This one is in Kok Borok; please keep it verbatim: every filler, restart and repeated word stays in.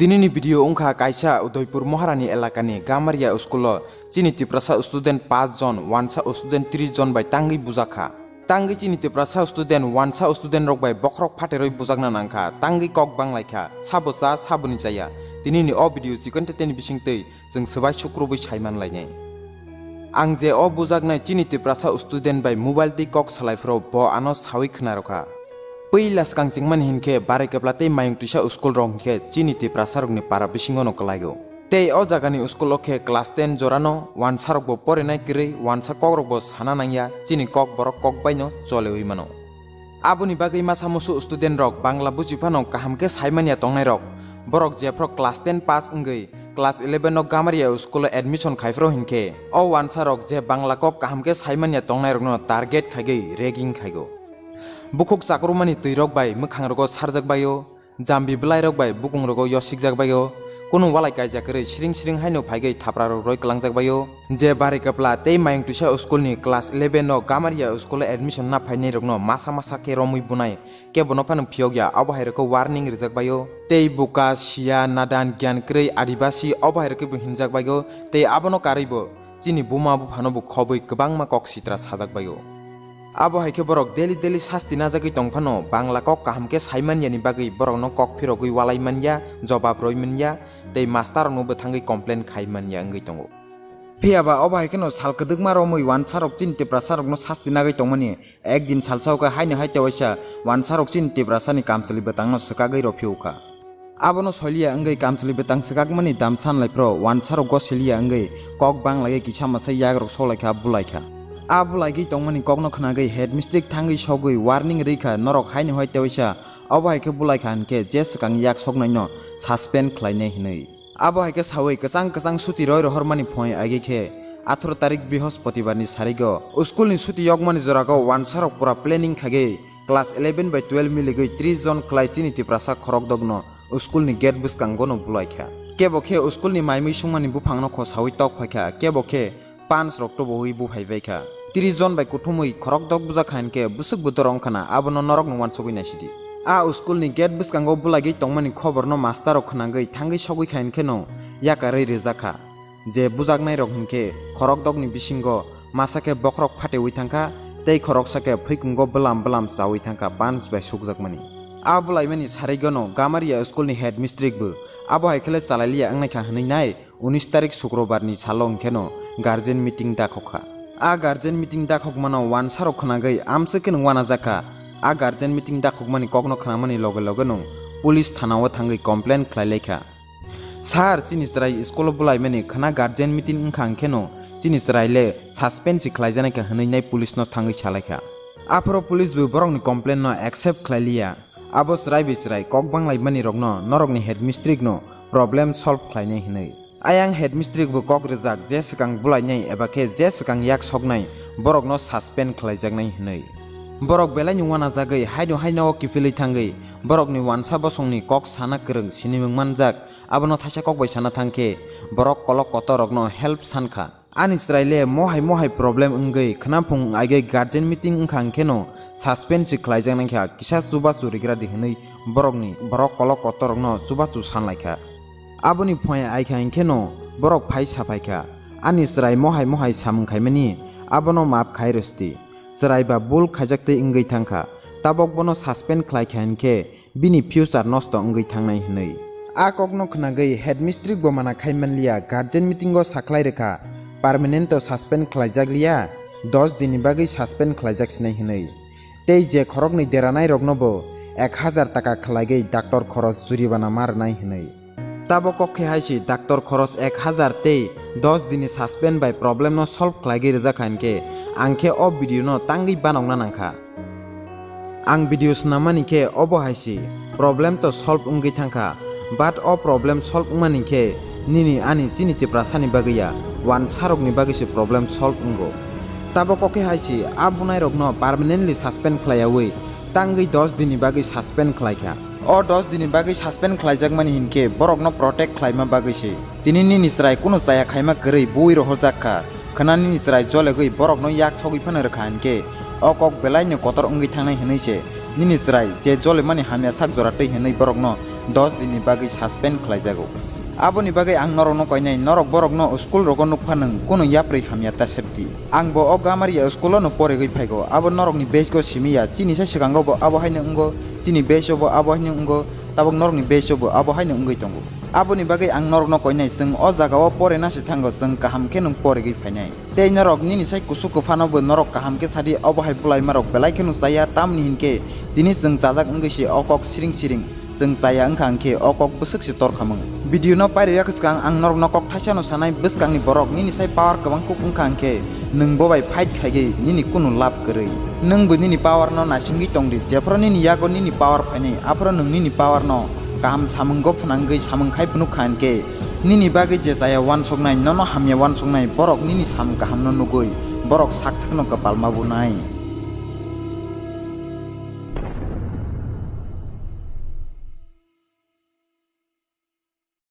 Tinini video wngkha kaisa Udaipur Moharani elakani Gamaria school-o chini Tiprasa student paanch jon, wansa student tris jon bai tangwi bujakha. Tangwi chini Tiprasa student wansa student rok bai bokhorok phaterwi bujakna nangkha, tangwi kok banglaikha, sabo cha, saboni chaya. Tinini o video chikon teteni bisingtwi chwng swbai sukrubwi saiman lainai. Ang je o bujaknai chini Tiprasa student bai mobile twi kok salai phuru bo ano sawi khna rwkha. Puila swkang chengmani hinkhe Bari Kwpla tei Mayung Twisa school rok hinkhe chini Tiprasa rokni para bisingo no kwlaio. Tei o jagani school o khe class ten jorano wansa rokbo porinai kwrwi, wansa kok rokbo sana nangya, chini kok borok kok baino choliwi mano. Aboni bagwi masa musu student rok Bangla buji phano kaham khe saimanya tongnai rok, borok jephru class ten pass wngwi class eleven no Gamaria school o admission khai phuru hinkhe o wansa rok je Bangla kok kaham khe saimanya tongnai rokno target khaigwi ragging khaigo. Bukhuk chakrumani twi rok bai mwkhang rogo sarjak baio, jambi bwlai rok bai bukung rogo yosikjak baio, kunu walai kaijak kwrwi siring siring haino phaigwi thapra rok roi kwlangjak baio. Je Bari Kwpla tei Mayung Twisa school ni class eleven no Gamaria school o admission na phainai rokno masa masa khe romwi bunai, kebo no phano phiyok ya, abo hai rokhe warning rijak baio. Tei buka, siya, nadan, giyan kwrwi, adibasi, obo hai rokhe bo hinjak baio. Tei abono karwi bo chini buma buphano bo khobwi kwbangma kok sitra sajak baio. Abo hai khe borok daily daily sasti najagwi tong phano Bangla kok kaham khe sai man yani bagwi borokno kok phirogwi walai man ya, jobab roi man ya, tei master rokno bwthangwi complain khai man ya wngwi tongo. Phiya ba obo hai kheno sal kwdwkma romwi wansa rok chini Tiprasa rokno sasti nagwi tongmani. Ekdin salsa o khe haino hai tewaisa wansa rok chini Tiprasa ni kamchwlwi bwtang no swkagwi rw phiyokha. Abono soiliya wngwi kamchwlwi bwtang swkakmani dam sanlai phro wansa rok gosiliya wngwi kok bang laiwi kisa mwsai yak rok sok laikha, bulaikha. A bulaigwi tongmani kokno khwnagwi headmistress thangwi sogwi warning rwikha, norok haino hai tewaisa obo hai khe bulaikha hinkhe je swkang yak soknaino suspend khlainai hinwi. Abo hai khe sawi kwchang kwchang suti roi rohormani phoi aigwi khe atharo tarik Brihospatibar ni sarigo school ni suti yokmani jorago wansa rok pura planning khagwi class eleven bai twelve miligwi tris jon kwlai chini Tiprasa khorokdokno school ni gate bwskango no bulaikha. Kebo khe school ni mai mui sungmani buphangno khosawi tok phaikha, kebo khe pans rok tubuwi buphai baikha. Tris jon bai kuthumwi khorokdok bujakha hinkhe bwswk budor wngkhana abono norokno uansugwi naisidi. A school ni gate bwskango bulaigwi tongmani khoborno master rok khwnagwi thangwi sogwi kha hinkheno yakarwi rwjakha. Je bujaknai rok hinkhe khorokdokni bisingo masa khe bokhorok phatewi thangkha tei khoroksa khe phuikungo bwlam bwlam chawi thangkha pans bai sukjakmani. A bulaimani sarigono Gamaria school ni headmistress bo abo hai khe le chalailiya wngnaikha hwnwi nai. Unis tarik Sukrobar ni salo hwnkhe no guardian meeting dakhok kha. A guardian meeting dakhok mano wansa rok khwnagwi amswk khe no uanajakha. A guardian meeting dakhok mani kokno khwnamani loge loge no police thana o thangwi complain khlai laikha. Sir, chini chwrai school o bulaimani khwna guardian meeting wngkha hwnkhe no chini chwrai le suspend se khlaijaknai kha hwnwi nai police no thangwi salaikha. Aphoro police bo borokni complain no accept khlai liya. Abo chwrai bai chwrai kok banglaimani rokno norokni headmistress no problem solve khlainai hinwi. Ayang headmistress bo kok rwjak je swkang bulainai eba khe je swkang yak soknai borokno suspend khlaijaknai hinwi. Borok belaino uanajagwi haino haino o kiphilwi thangwi borokni uansa bosongni kok sana kwrwng sinimung manjak, abono thaisa kok bai sana thangkhe borok kolok kotor rokno help sankha. Ani chwrai le mohai mohai problem wngwi khwnaphung aigwi guardian meeting wngkha hwnkhe no suspend se khlaijaknai kha, kisa chubachu rigra di hwnwi borokni borok kolok kotor rokno chubachu sanlaikha. Aboni phoi aikha hwnkhe no borok phai saphaikha, ani chwrai mohai mohai samung khaimani abono maap khai rwsti. Chwrai ba bul khaijak twi wngwi thangkha, tabok bono suspend khlaikha hwnkhe bini future nosto wngwi thangnai hwnwi. A kokno khwnagwi headmistress bo mana khai manliya, guardian meeting o sakhlai rwkha, permanent o suspend khlaijak liya, dos din ni bagwi suspend khlaijak sinai hwnwi. Tei je khoroknwi deranai rokno bo ek hazar taka khwlaigwi doctor khorok juribana ma rwnai hwnwi. Tabok kok khe hai se doctor khoros ek hazar tei dos din ni suspend bai problem no solve khlaigwi rwjak kha hinkhe ang khe o video no tangwi banokna nangkha. Ang video swnamani khe obo hai se, problem to solve wngwi thangkha, but o problem solve wngmani khe nini ani chini Tiprasani bagwi ya, wansarokni bagwi se problem solve wngo. Tabok kok khe hai se, a bunairokno permanently suspend khlaiyaui tangwi dos dinni bagwi suspend khlaikha. O dos dinni bagwi suspend khlaijakmani hinkhe borokno protect khlaima bagwi se. Tini nini chwrai kunu chaya khaima kwrwi buwi rohorjak kha. Khwna nini chwrai jolegwi borokno yak sogwi phano rwkha hinkhe o kok belaino kotor wngwi thangnai hwnwi se. Nini chwrai je jolemani hamya sak jora twi hwnwi borokno dos dinni bagwi suspend khlaijago. Aboni bagwi ang norokno koinai, norok borokno school rogo nukpha nwng, kunu yapri hamya ta septi. Ang bo o Gamaria school-o no porigwi phaigo, abo norokni batch-o simi ya, chini sai swkango bo abo haino wngo, chini batch-o bo abo haino wngo, tabuk norokni batch-o bo abo haino wngwi tongo. Aboni bagwi ang norokno koinai, chwng o jaga-o porina se thango, chwng kaham khe nwng porigwi phainai. Tei norok nini sai kusu kwphano bo norok kaham khe sadi, obo hai bwlaimarok belai kheno chaya, tamni hinkhe tini chwng chajak wngwi se o kok siring siring chwng chaya wngkha hinkhe o kok bwswk se torkhamung. Video no pairwya kwchwkang ang norokno kok thaisano sanai, bwskangni borok nini sai power kwbang kuk wngkha hinkhe nwng bo bai fight khaigwi nini kunu lab kwrwi. Nwng bo nini power no naisingwi tongdi, jephru nini yago nini power phainai aphuru nwng nini power no kaham samungo phwnangwi samung khai phunuk kha hinkhe, nini bagwi je chaya uansuknai, nono hamya uansuknai, borok nini samung kahamno nugwi, borok sak sakno kwpalma bunai.